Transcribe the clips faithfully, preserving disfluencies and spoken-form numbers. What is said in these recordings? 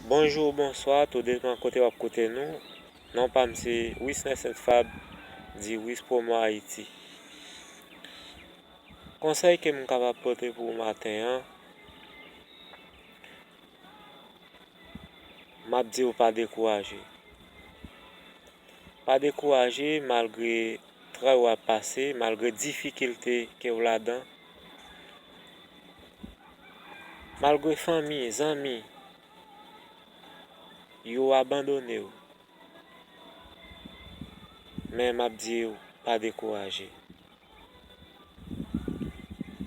Bonjou, bonswa, tou depan kote w ap koute nou. Non pa m se Wisner Saint Fab, di Wis Promo Haïti. Konsèy ke m kapab pote pou w maten an, m ap di w pa dekouraje. Pa dekouraje malgre tray w ap pase, malgre difikilte ke w ladan, malgre fanmi, zanmi, yo abandone w. Men m ap di w, pa dekouraje.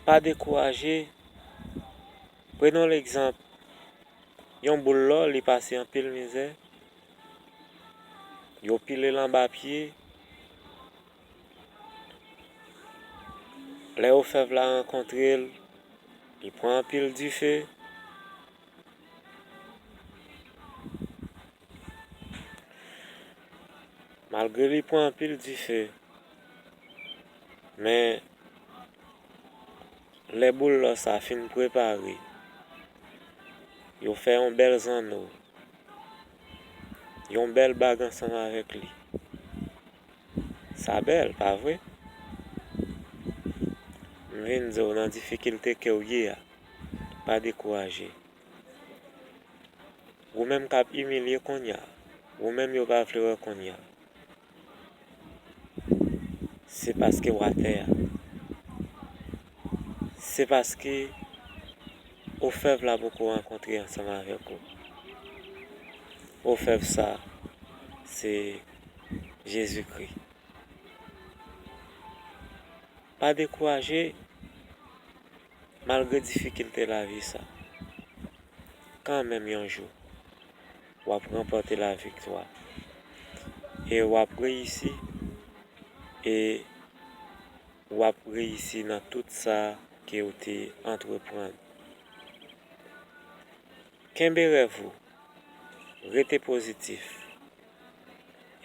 Pa dekouraje. Prenons l'exemple, yon boul lò, li pase anpil mizè. Yo pile l anba pye. Lè ofèv la rankontre l, li pran anpil dife. Malgre li pran anpil dife, men lè boul lò sa fin prepare, yo fè yon bèl zanno, yon bèl bag ansanm avèk li. Sa bèl, pa vre? M vin di w nan difikilte ke w ye a, pa dekouraje. Ou menm k ap imilye kounye a, ou menm yo pa vle wè kounye a, se paske w atè a. Se paske ofèv la poko rankontre ansanm avèk ou. Ofèv sa, se Jezikri. Pa dekouraje, malgre difikilte lavi sa. Kanmenm yon jou, w ap ranpòte laviktwa. E w ap reyisi, e w ap reyisi nan tout sa ke w te antreprann. Kenbe rèv ou, rete pozitif,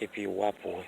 epi w ap wè.